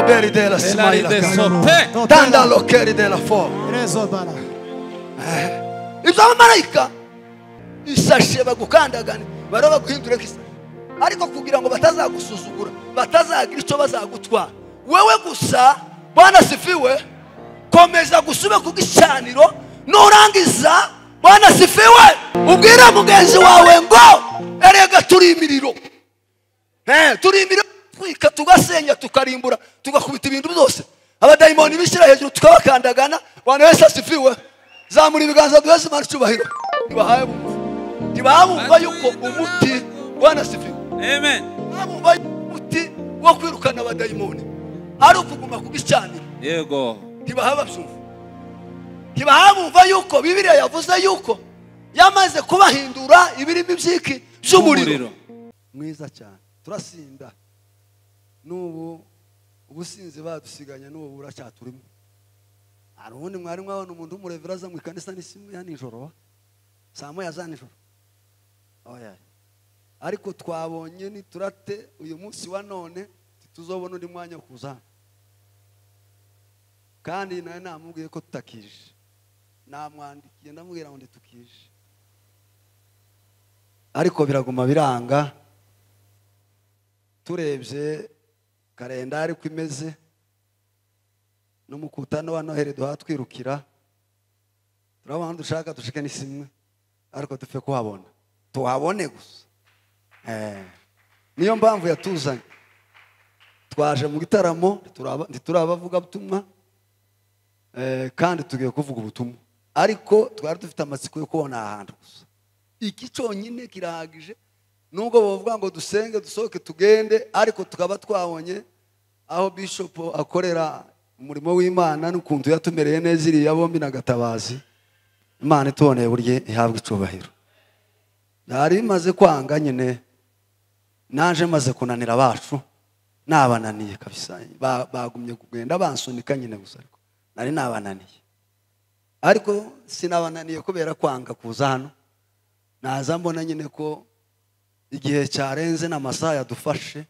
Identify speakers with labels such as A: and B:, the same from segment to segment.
A: Robert de la Smaila. Tanda lokeri de la fo. Ibyo abamarayika isashe bagukandagane baroba guhindura nk'isashe, ariko kugira ngo batazagusuzugura, batazagira icyo bazagutwara, wewe gusa Bwana sifiwe, komeza gusube ku gicaniro. Nurangiza Bwana sifiwe, ubwira mugenzi wawe ngo erega turi imiriro, turi imiriro twika tugasenya tukarimbura tugakubita ibintu byose, abadayimoni bishyira hejuru tukabakandagana. Bwana Yesu asifiwe. Zamura ibiganza duheze Imana icyubahiro. Ntibabumva yuko umuti, Bwana asifiwe,
B: amen,
A: babumva umuti wo kwirukana abadayimoni ari ukuguma ku gicaniro.
B: Yego,
A: ntibahabumva, ntibahabumva yuko Bibiliya yavuze yuko yamaze kubahindura ibirimi by'iki by'umuriro mwiza cyane. Turasinda n'ubu, ubusinzi badusiganye n'ubu buracyaturimo. Hari ubundi mwari mwabona umuntu w'umurevera aza mu ikanisa n'isimu ya nijoro, saa moya za nijoro? Oya, ariko twabonye niturate uyu munsi wa none tuzobona undi mwanya wo kuza. Kandi nawe namubwiye ko tutakije, namwandikiye ndamubwira ngo nditukije, ariko biraguma biranga. Turebye kalendari uko imeze n'umukutano wa Noheli duhatwirukira, turabona dushaka dushike n'isimwe, ariko dupfe kuhabona, tuhabone gusa. Niyo mpamvu yatuzanye, twaje mu gitaramo, ntiturabavuga butumwa, kandi tugiye kuvuga ubutumwa, ariko twari dufite amatsiko yo kubona ahantu gusa. Iki cyonyine kirahagije, nubwo bavuga ngo dusenge dusohoke tugende, ariko tukaba twabonye aho bishop akorera umurimo w'Imana n'ukuntu yatumereye neza iriya bombi na Gatabazi. Imana ituboneye burye ihabwa icubahiro. Nari bimaze kwanga nyine, naje maze kunanira abacu, nabananiye kabisa, bagumye kugenda bansunika nyine gusa, ariko nari nabananiye. Ariko sinabananiye kubera kwanga kuza hano, naza mbona nyine ko igihe cyarenze n'amasaha yadufashe,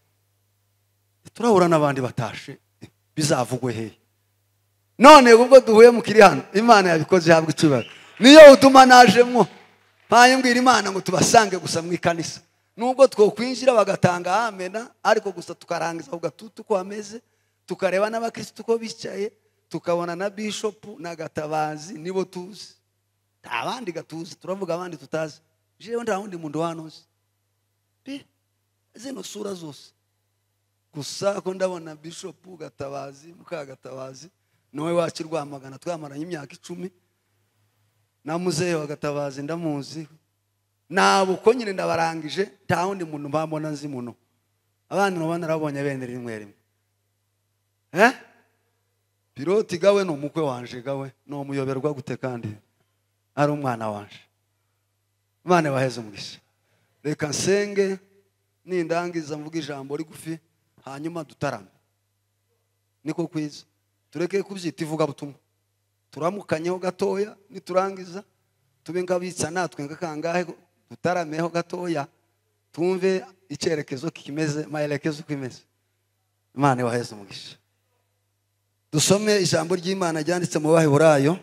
A: turahura n'abandi batashe, bizavugwe hehe? None ubwo duhuye mukiri hano, Imana yabikoze ihabwa icubahiro. Niyo utuma najemwo mpaye mbwira Imana ngo tubasange gusa mu ikanisa, nubwo twokwinjira bagatanga amena, ariko gusa tukarangiza ku gatutu ko ameze, tukareba n'abakristo ko bicaye, tukabona na bishop na Gatabazi, nibo tuzi, nta bandi gatuzi, turavuga abandi tutazi. Jewe nta wundi muntu wanozi pe zino sura zose gusa ko ndabona bishop Gatabazi, muka Gatabazi niwe wacu Rwamagana, twamaranye imyaka 10 na muzehe wa Gatabazi ndamuzi, nabo ko nyine ndabarangije, nta wundi muntu mbambona nzi muno. Abandi no narabonye bene rimwe rimwe. Piloti gawe no mukwe wanje gawe no muyoberwa gute kandi ari umwana wanje. Imana baheze umugisha. Reka nsenge nindangiza mvuga ijambo rigufi hanyuma dutarame. Niko kwiza. Tureke kubyita ivuga butumwa. Turamukanyeho gatoya niturangiza tube ngabitsa natwe ngakangahe dutarameho gatoya tumve icyerekezo kimeze, maelekezo kimeze. Imana ibaheze umugisha. Dusome ijambo ry'Imana ryanditse mu Baheburayo.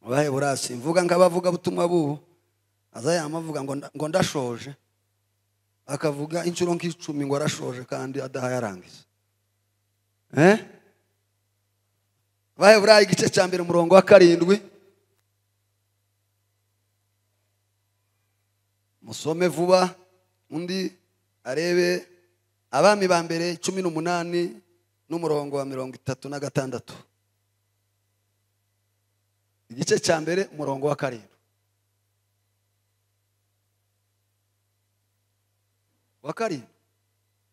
A: Mu Baheburayo simvuga ngabavuga butumwa bubu, azayamavuga ngo ndashoje, akavuga inshuro nk'icumi ngo arashoje kandi adahayarangiza. Baheburayo igice cya mbere umurongo wa 7. Musome vuba undi arebe Abami ba mbere 18 n'umurongo wa 36. Igice cya mbere umurongo wa 7. Wa 7.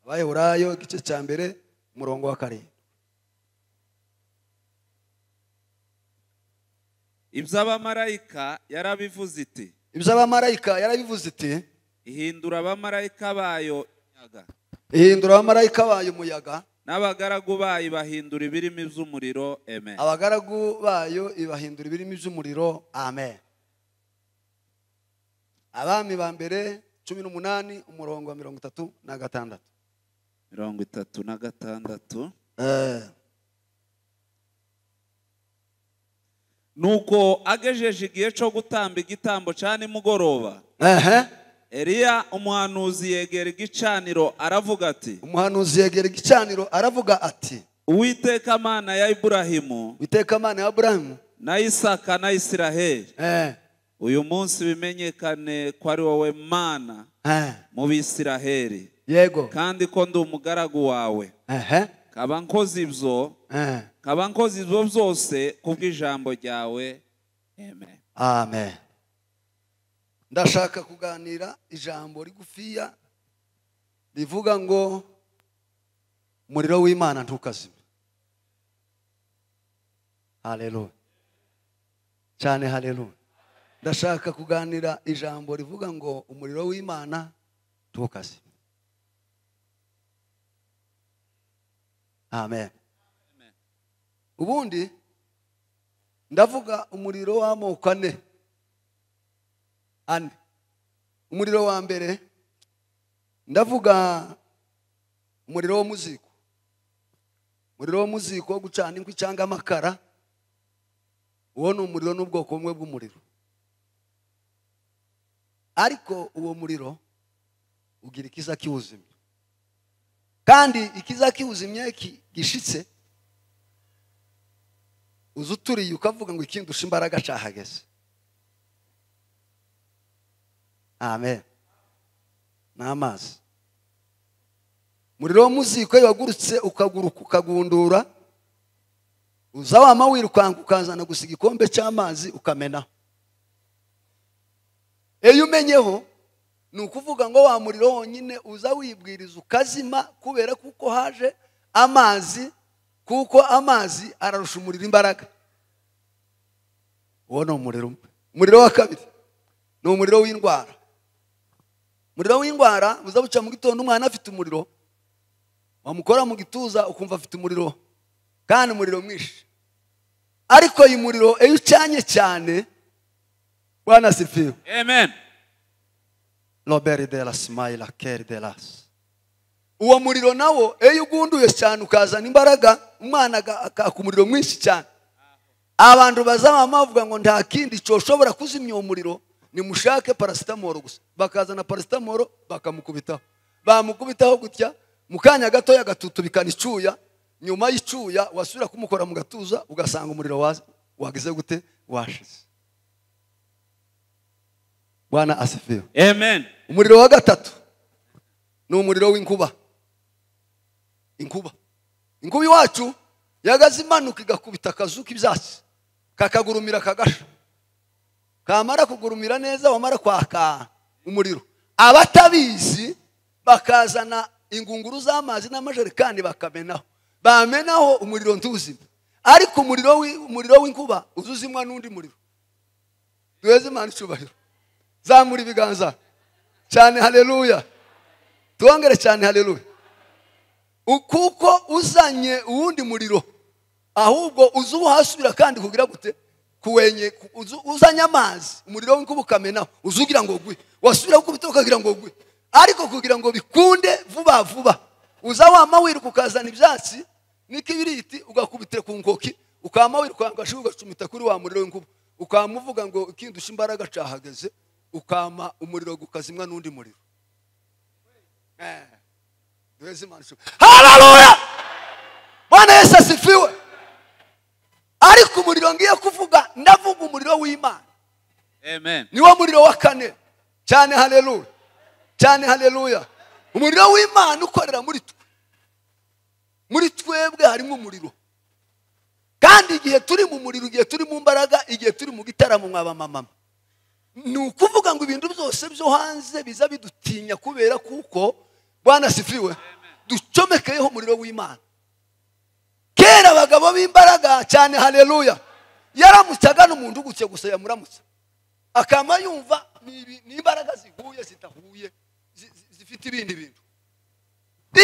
A: Abaheburayo igice cya mbere umurongo wa 7.
B: Iby'abamarayika yarabivuze iti.
A: Iby'abamarayika yarabivuze iti,
B: ihindura abamarayika bayo umuyaga.
A: Ihindura abamarayika bayo umuyaga,
B: n'abagaragu bayo ibahindura ibirimi by'umuriro. Amen.
A: Abagaragu bayo ibahindura ibirimi by'umuriro. Amen. Abami ba mbere 18 umurongo wa 36.
B: 36. Nuko agejeje igihe cyo gutamba igitambo cya nimugoroba, Eliya umuhanuzi yegera igicaniro aravuga ati,
A: umuhanuzi yegera igicaniro aravuga ati,
B: Uwiteka Mana ya Iburahimu,
A: Uwiteka Mana ya Iburahimu
B: na Isaka na Isiraheli, uyu munsi bimenyekane ko ari wowe Mana mu Bisiraheli,
A: yego,
B: kandi ko ndi umugaragu wawe, kaba nkoze ibyo, kaba nkoze ibyo byose kubw'ijambo ryawe. Amen.
A: Amen. Ndashaka kuganira ijambo rigufiya rivuga ngo umuriro w'Imana ntukazime. Haleluya. Cyane haleluya. Ndashaka kuganira ijambo rivuga ngo umuriro w'Imana ntukazime. Amen. Ubundi ndavuga umuriro w'amoko ane. Ane. Umuriro wa mbere ndavuga umuriro w'umuziko. Umuriro w'umuziko wo gucana inkwi cyangwa amakara, uwo ni umuriro n'ubwoko bumwe bw'umuriro. Ariko uwo muriro ugira ikiza kiwuzimya. Kandi ikiza kiwuzimya gishitse, uzuturiye ukavuga ngo ikindusha imbaraga cyahageze. Amen. N'amazi. Umuriro w'umuziko iyo wagurutse ukaguruka ukagundura, uza wama wirukanka ukazana gusa igikombe cy'amazi ukamenaho. Iyo umenyeho ni ukuvuga ngo wa muriro wonyine uza wibwiriza ukazima, kubera kuko haje amazi, kuko amazi ararusha umuriro imbaraga. Uwo ni umuriro umwe. Umuriro wa kabiri ni umuriro w'indwara. Umuriro w'indwara uza buca mu gitondo umwana afite umuriro, wamukora mu gituza ukumva afite umuriro, kandi umuriro mwinshi. Ariko uyu muriro iyo ucanye cyane, Bwana asifiwe.
B: Amen.
A: Robert de la Smaila Ker de las. Uwo muriro nawo iyo ugunduye cyane ukazana imbaraga, umwana akaka umuriro mwinshi cyane. Abantu bazama bavuga ngo nta kindi cyoshobora kuzimya uwo muriro, ni mushake paracetamol gusa. Bakazana paracetamol bakamukubitaho. Bamukubitaho gutya, mu kanya gato yagatutubikana icuya, nyuma y'icuya wasubira kumukora mu gatuza ugasanga umuriro wagize gute, washize. Bwana asifiwe.
B: Amen.
A: Umuriro wa gatatu ni umuriro w'inkuba. Inkuba. Inkuba iwacu yagaze imanuka igakubita akazu k'ibyatsi, kakagurumira kagasha. Kamara kugurumira neza wamara kwaka umuriro. Abatabizi bakazana ingunguru z'amazi n'amajerekani bakamenaho. Bamenaho umuriro ntuzime. Ariko umuriro w'inkuba uzuzimwa n'undi muriro. Duheze Imana icyubahiro. Zamura ibiganza cyane haleluya. Tuongere cyane haleluya. Kuko uzanye uwundi muriro, ahubwo uzuhasubira kandi kugira gute, kuwenye uzanye amazi, umuriro w'inkuba ukamenaho, uzugira ngo gwe, wasubira gukubita ukagira ngo gwe. Ariko kugira ngo bikunde vuba vuba, uza wama wiruka ukazana ibyatsi n'ikibiriti ugakubitira ku nkoki, ukama wiruka ugacumita kuri wa muriro w'inkuba, ukamuvuga ngo ikindusha imbaraga cahageze, ukama umuriro gukazimwa n'undi muriro. Haleluya! Bwana Yesu asifiwe. Ariko umuriro ngiye kuvuga, ndavuga umuriro w'Imana.
B: Amen.
A: Niwo muriro wa kane. Cyane haleluya. Cyane haleluya. Umuriro w'Imana ukorera muri twe. Muri twebwe harimo umuriro. Kandi igihe turi mu muriro, igihe turi mu mbaraga, igihe turi mu gitaramo mwaba mama, ni ukuvuga ngo ibintu byose byo hanze biza bidutinya kubera kuko Bwana asifiwe, ducomekeyeho umuriro w'Imana. Kera abagabo b'imbaraga cyane haleluya, yaramutsaga n'umuntu gutse gusa yamuramutsa, akama yumva ni imbaraga zihuye zitahuye zifite ibindi bintu.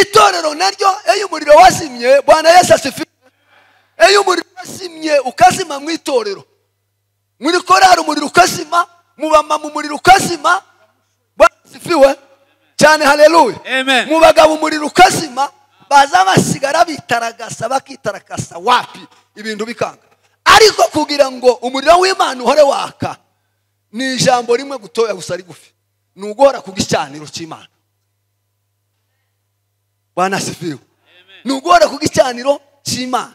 A: Itorero naryo iyo umuriro wazimye, Bwana Yesu asifiwe, iyo umuriro wazimye ukazima mu itorero, muri korari umuriro ukazima, mu bamama umuriro ukazima, Bwana asifiwe cyane haleluya.
B: Amen.
A: Mu bagabo umuriro ukazima, Baza basigara bitaragasa bakitarakasa wapi ibintu bikanga. Ariko kugira ngo umuriro w'Imana uhore waka ni ijambo rimwe gutoya gusa rigufi, ni uguhora ku gicaniro cy'Imana. Bwana asifiwe. Ni uguhora ku gicaniro cy'Imana.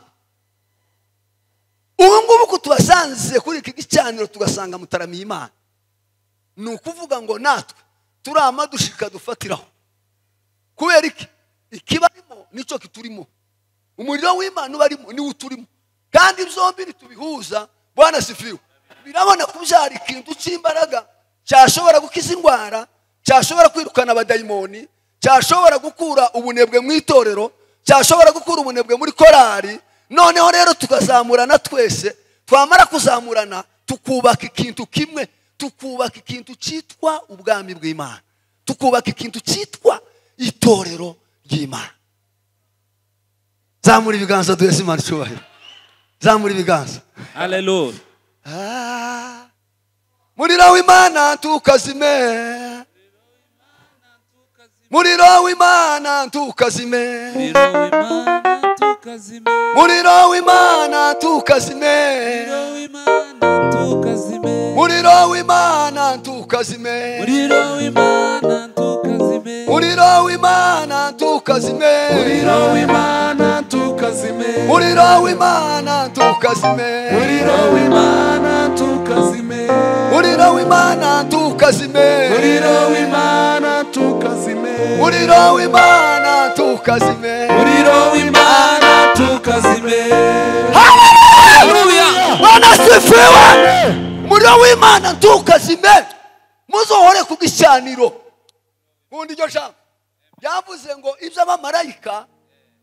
A: Ubu ngubu kutubasanze kuri iki gicaniro tugasanga mutaramiye Imana, ni ukuvuga ngo natwe turama dushika dufatiraho. Kubera iki? Ikibarimo nicyo kiturimo. Umuriro w'Imana ubarimo ni uturimo, kandi byombi nitubihuza, Bwana asifiwe, birabona kubyara ikintu cy'imbaraga cyashobora gukiza indwara, cyashobora kwirukana abadayimoni, cyashobora gukura ubunebwe mu itorero, cyashobora gukura ubunebwe muri korari. Noneho rero tukazamurana twese, twamara kuzamurana tukubaka ikintu kimwe, tukubaka ikintu cyitwa ubwami bw'Imana, tukubaka ikintu cyitwa itorero ry'Imana. Zamura ibiganza duheze Imana icyubahiro. Zamura ibiganza.
B: Haleluya.
A: Muriro w'Imana tukazime, muriro w'Imana tukazime, muriro w'Imana tukazime, muriro w'Imana tukazime,
B: muriro w'Imana tukazime,
A: muriro w'Imana tukazime,
C: muriro w'Imana tukazime,
A: muriro w'Imana tukazime,
C: muriro w'Imana tukazime,
A: muriro w'Imana tukazime,
C: muriro w'Imana tukazime,
A: muriro w'Imana tukazime,
B: muriro w'Imana tukazime.
A: Haleluya! Bwana asifiwe. Muriro w'Imana tukazime, muzohore ku gicaniro. Ubundi iryo jambo yavuze ngo ibyo abamarayika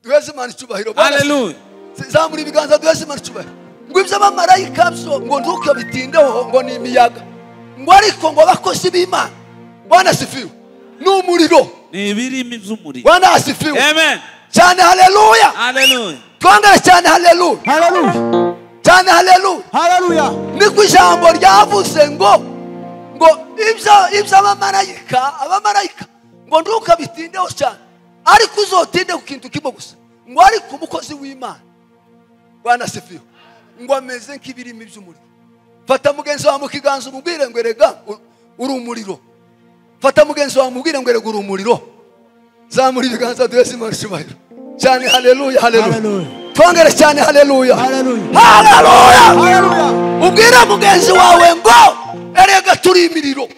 A: duheze Imana icyubahiro.
B: Haleluya.
A: Zamura ibiganza duheze Imana icyubahiro. Ngo ibyo abamarayika byo ngo ntukabitindeho, ngo ni imiyaga, ngo ariko ngo abakozi b'Imana, Bwana asifiwe, ni umuriro,
B: ni ibirimi by'umuriro.
A: Bwana asifiwe.
B: Amen.
A: Cyane haleluya.
B: Haleluya.
A: Twangara cyane haleluya.
D: Haleluya.
A: Cyane haleluya.
D: Haleluya.
A: Niko ijambo ryavuze ngo ibyo abamarayika ngo ntukabitindeho cyane, ariko uzotinde ku kintu kimwe gusa, ngo ariko umukozi w'Imana, Bwana asifiwe, ngo ameze nk'ibirimi by'umuriro. Fata mugenzi wawe mu kiganza umubwire ngo erega uri umuriro. Fata mugenzi wawe umubwire ngo erega uri umuriro. Zamura ibiganza duheze Imana icyubahiro. Cyane haleluya, haleluya. Twongere cyane haleluya. Haleluya. Ubwire mugenzi wawe ngo erega turi imiriro.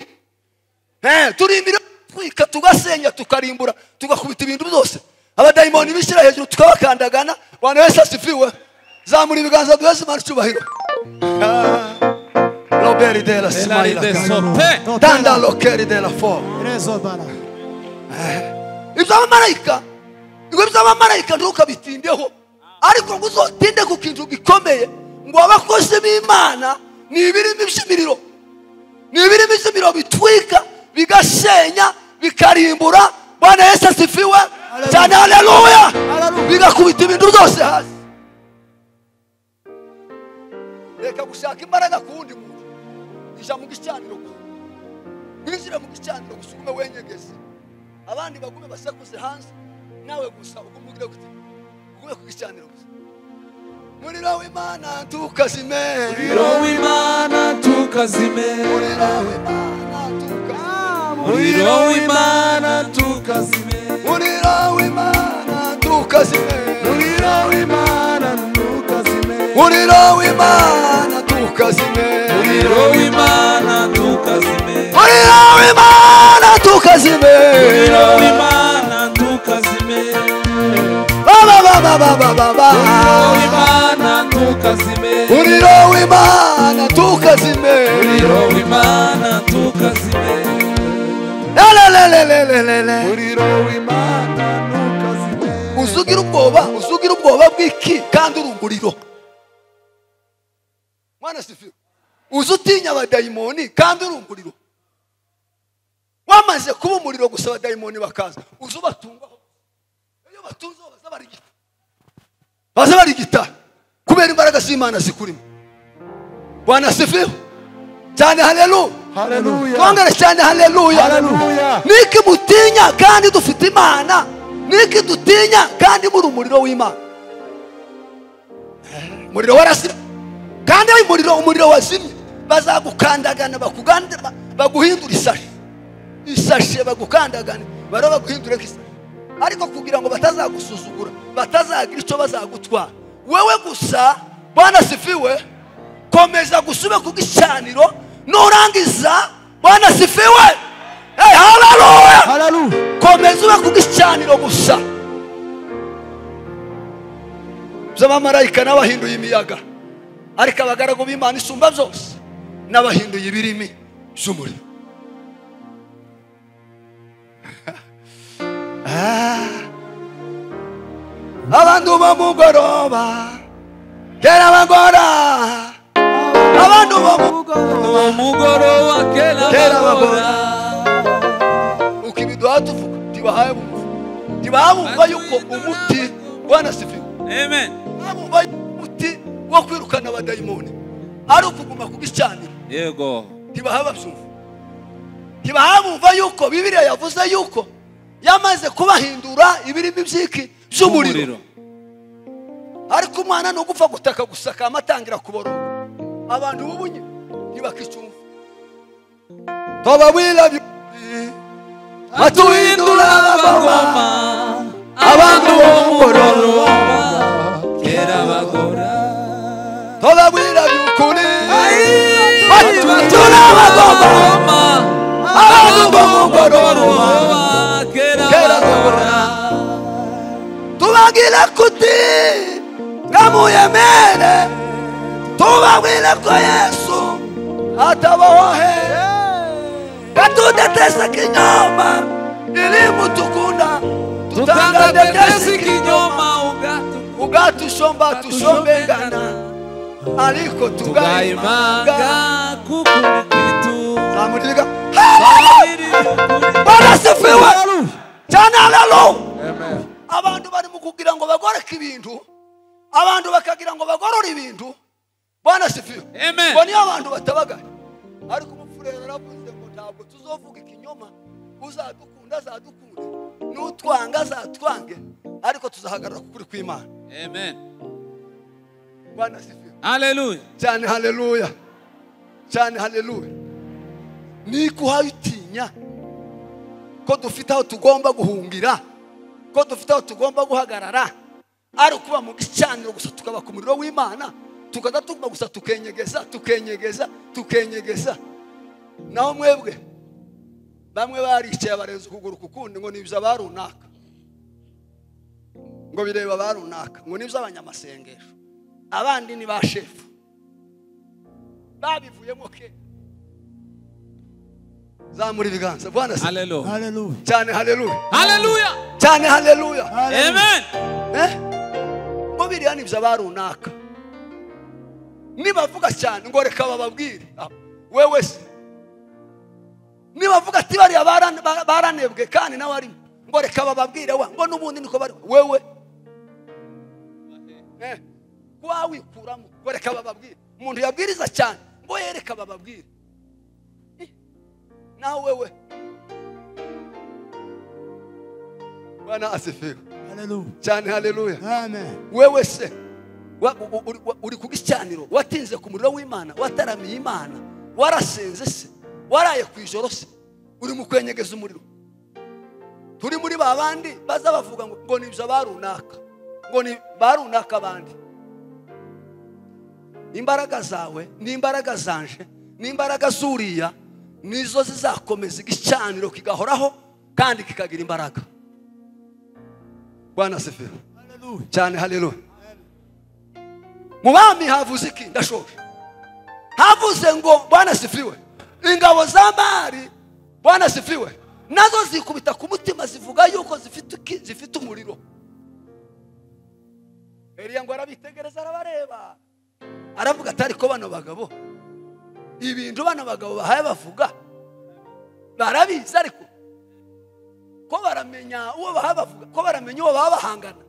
A: Turi imiriro, twika tugasenya tukarimbura tugakubita ibintu byose. Abadayimoni bishyira hejuru tukabakandagana. Bwana Yesu asifiwe. Zamura ibiganza duheze Imana icyubahiro. Robert de la Smaila Tanda lokeri de la for. Ibyo abamarayika ntukabitindeho, ariko ngo uzotinde ku kintu gikomeye, ngo abakozi b'Imana ni ibirimi by'imiriro, ni ibirimi by'imiriro bitwika bigasenya bikarimbura. Bwana Yesu asifiwe cyane. Haleluya. Bigakubita ibintu byose hasi. Reka gushaka imbaraga ku wundi muntu, ija mu gicaniro gusa, winjire mu gicaniro gusa, ugume wenyegeze, abandi bagume basakuze hanze, nawe gusa ugume ugire gute, ugume ku gicaniro gusa. Muriro w'Imana tukazime,
B: muriro w'Imana tukazime,
A: muriro w'Imana tukazime,
B: muriro w'Imana tukazime,
A: muriro w'Imana tukazime,
C: muriro w'Imana tukazime,
A: muriro w'Imana tukazime,
B: muriro w'Imana tukazime,
A: muriro w'Imana tukazime,
B: muriro w'Imana tukazime,
A: ba ba ba ba ba ba ba,
B: muriro w'Imana tukazime,
A: muriro w'Imana tukazime,
B: muriro w'Imana tukazime,
A: la la la la la la,
C: muriro w'Imana tukazime.
A: Uzugira ubwoba bw'iki kandi uri umuriro. Mwana sifiwe. Uzutinya abadayimoni kandi uri umuriro. Wamaze kuba umuriro gusa abadayimoni bakaza, uzubatungaho. Iyo batunze baza barigita, baza barigita kubera imbaraga z'Imana zikurimo. Bwana asifiwe cyane. Haleluya.
C: Haleluya.
A: Twongere cyane haleluya.
C: Haleluya.
A: Niki mutinya kandi dufite Imana? Niki dutinya kandi muri umuriro w'Imana. Umuriro warasira kandi umuriro wazimye bazagukandagana bakuganda baguhindura isashe. Isashe bagukandagana baro baguhindura isashe. Ariko kugira ngo batazagusuzugura batazagira icyo bazagutwara. Wewe gusa Bwana sifiwe, komeza gusube ku gicaniro nurangiza. Bwana sifiwe. Hey, haleluya.
D: Haleluya.
A: Komeza ube ku gicaniro gusa. By'abamarayika n'abahinduye imiyaga, ariko abagaragu b'Imana isumba byose n'abahinduye ibirimi by'umuriro. Abantu b'umugoroba kera bagora, abantu b'umugoroba kera bagora. Ukibiduha tuvuga tibahaye bumva, tibabumva yuko umuti. Bwana sifiwe.
B: Amen.
A: Abumva umuti wo kwirukana abadayimoni ari ukuguma ku gicaniro.
B: Yego.
A: Tibaha babyumva, tibahabumva yuko Bibiliya yavuze yuko yamaze kubahindura ibirimi by'iki by'umuriro. Ariko umwana no gupfa gutaka gusaka amatangira kuboroga. Abantu bubunye ntibakicumva. Tobabwira batuhindura abagoma, abantu b'umugoroba
B: kera bagora.
A: Tobabwira by'ukuri batuhindura abagoma, abantu b'umugoroba
B: kera bagora.
A: Tubabwira kuti ngamuyemere, tubabwire ko Yesu atabahohe. Katudetesa kinyoma ili mutukunda,
B: tutangadetesa kinyoma
A: ugatushomba tushombengana, ariko tugaimanga
B: kukuri kwitu.
A: Zamuriga. Bwana sifiwe. Cyane haleluya.
C: Amen.
A: Abantu bari mu kugira ngo bagoreke ibintu, abantu bakagira ngo bagorore ibintu. Bwana sifiwe.
B: Amen.
A: Ngo niyo abantu batabagaye. Ariko umupfurero yaravuze ngo ntabwo tuzovuga ikinyoma, uzadukunda azadukunde, n'utwanga azatwange, ariko tuzahagarara kuri kw'Imana.
B: Amen.
A: Bwana sifiwe.
B: Haleluya.
A: Cyane haleluya. Cyane haleluya. Nikuhayitinya ko dufite aho tugomba guhungira, ko dufite aho tugomba guhagarara, ari kuba mu gicaniro gusa tukaba ku muriro w'Imana, tukada tuguma gusa tukenyegeza tukenyegeza tukenyegeza. Naho mwebwe bamwe baricaye barenze ukuguru kukundi ngo nibyo barunaka, ngo bireba barunaka, ngo nibyo abanyamasengesho, abandi ni ba shefu babivuyemo ke. Zamura ibiganza. Bwana sifiwe.
B: Haleluya.
D: Haleluya.
A: Cyane haleluya.
B: Haleluya.
A: Cyane haleluya.
B: Amen.
A: Ngo biriya nibyo barunaka. Nibavuga cyane ngo reka bababwire. Wewe se nibavuga ati bariya baranebwe kandi nawe arimo, ngo reka bababwire wa ngo nubundi niko bari. Wewe kwawikuramo ngo reka bababwire. Umuntu yabwiriza cyane ngo yereka bababwire. Nawe wewe. Bwana asifiwe.
D: Haleluya.
A: Cyane haleluya.
D: Amen.
A: Wewe se uri ku gicaniro, watinze ku muriro w'Imana, wataramiye Imana, warasenze se, waraye ku ijoro se, uri mu kwenyegeza umuriro. Turi muri babandi baza bavuga ngo nibyo barunaka, ngo ni barunaka abandi. Imbaraga zawe n'imbaraga zanje n'imbaraga zuriya nizo zizakomeza igicaniro kigahoraho kandi kikagira imbaraga. Bwana asifiwe.
D: Haleluya.
A: Cyane haleluya. Mu bami havuze iki? Ndashoje. Havuze ngo Bwana asifiwe, ingabo za Bali, Bwana asifiwe, nazo zikubita ku mutima zivuga yuko zifite umuriro. Eliya ngo arabitegereza arabareba, aravuga ati ariko bano bagabo ibintu bano bagabo bahaye bavuga barabizi, ariko ko baramenya uwo bahaye bavuga, ko baramenya uwo baba bahangana.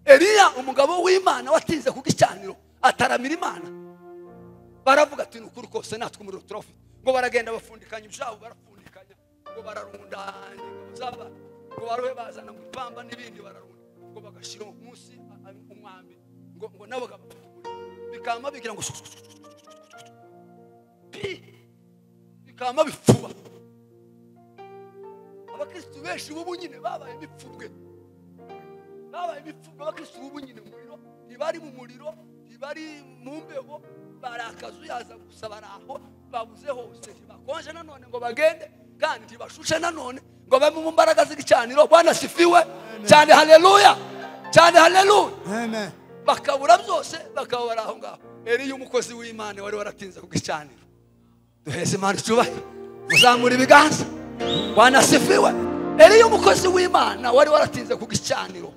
A: Eliya umugabo w'Imana watinze ku gicaniro ataramira Imana, baravuga ati nukuri kose natwe umuriro turafite. Ngo baragenda bafundikanya ibyabo, barafundikanya ngo bararundanya ingabo z'aba Ngo barohe bazana ngo ipamba n'ibindi bararunda ngo bagashira munsi umwambi ngo nabo gabafite umuriro bikama bigira ngo bikama bifuba. Abakristo benshi ubu nyine babaye imipfubwe, babaye imipfubwe. Abakristo ubu nyine umuriro ntibari mu muriro, ntibari mu mbeho, barakazu yaza gusa baraho babuze hose, ntibakonje nanone ngo bagende kandi ntibashushe nanone ngo babe mu mbaraga z'igicaniro. Bwana sifiwe cyane, haleluya cyane, haleluya.
D: Amen.
A: Bakabura byose bakaba bari aho ngaho. Eliya umukozi w'Imana wari waratinze ku gicaniro, duheze Imana icyubahiro, muzamura ibiganza. Bwana sifiwe. Eliya umukozi w'Imana wari waratinze ku gicaniro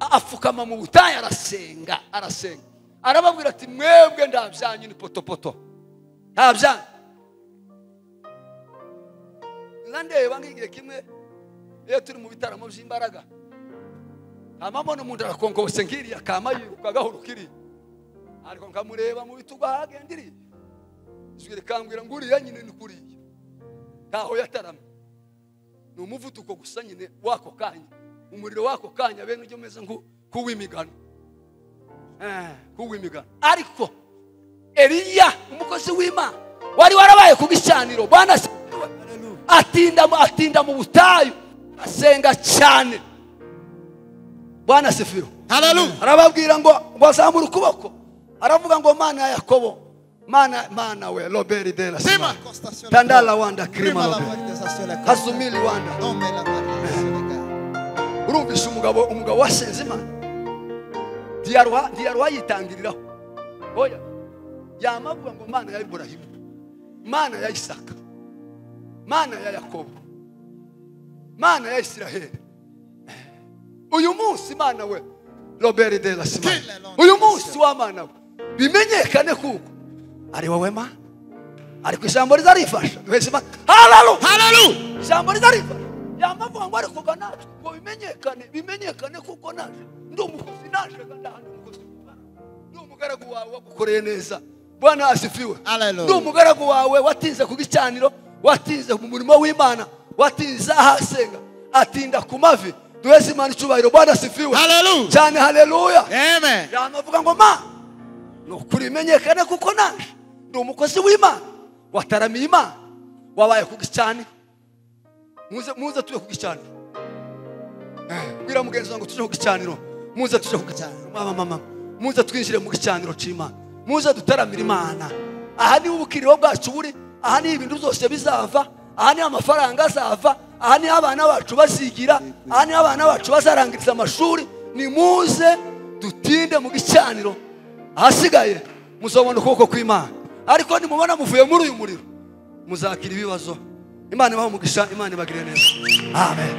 A: afukama mu butayu arasenga, arasenga, arababwira ati mwebwe ndabyanyu ni potopoto, ntabyanyu. Ndeba ngigihe kimwe iyo turi mu bitaramo by'imbaraga, amabona umuntu arakonkobose ngiriya kama yiruka gahoro kiri, ariko nkamureba mu bitugu ahagendiriye, ijwi rikambwira ngo uriya nyine ni kuriya, ntaho yataramye, ni umuvuduko gusa nyine wako kanya, umuriro wako kanya bene ujye umeze nk'uw'imigano, nk'uw'imigano. Ariko Eliya umukozi w'Imana wari warabaye ku gicaniro, Bwana atinda mu butayu asenga cyane. Bwana sifiwe.
D: Haleluya.
A: Arababwira ngo bazamura ukuboko, aravuga ngo Mana ya Yakobo, Mana Mana we Robert de la Sima Tandala wanda krima Robert Hasumili wanda. Urumvise umugabo wasenze Imana diyaruha yitangiriraho. Oya yamavuga ngo Mana ya Ibrahimu, Mana ya Isaka, Mana ya Yakobo, Mana ya Israeli, uyu munsi Mana we Robert de la Sima, uyu munsi wa Mana we bimenyekane kuko ari wowe Mana. Ariko ijambo rizarifasha duheze Imana. Haleluya,
D: haleluya.
A: Ijambo rizarifasha yamavuga ngo ariko natwe ngo bimenyekane kuko naje ndi umukozi, naje kandi umukozi ndi umugaragu wawe wagukoreye neza. Bwana asifiwe. Ndi umugaragu wawe watinze ku gicaniro, watinze mu murimo w'Imana, watinze ahasenga, atinda ku mavi. Duheze Imana icyubahiro. Bwana asifiwe cyane, haleluya.
D: Amen.
A: Yamavuga ngo ma nukuri bimenyekane kuko naje ndi umukozi w'Imana wataramiye Imana, wabaye ku gicaniro. Muze tuje ku gicaniro. Bwira mugenzi wangu tuje ku gicaniro, muze tuje ku gicaniro. Mama muze twinjire mu gicaniro c'Imana, muze dutaramira Imana. Aha ni ubukiriro bwacu buri, aha ni ibintu byose bizava, aha ni amafaranga azava, aha ni abana bacu bazigira, aha ni abana bacu bazarangiriza amashuri. Ni muze dutinde mu gicaniro, ahasigaye muzobona ukuboko kw'Imana. Ariko nimubona muvuye muri uyu muriro muzakira ibibazo. Imana ibahe umugisha, Imana ibagirire neza. Amen.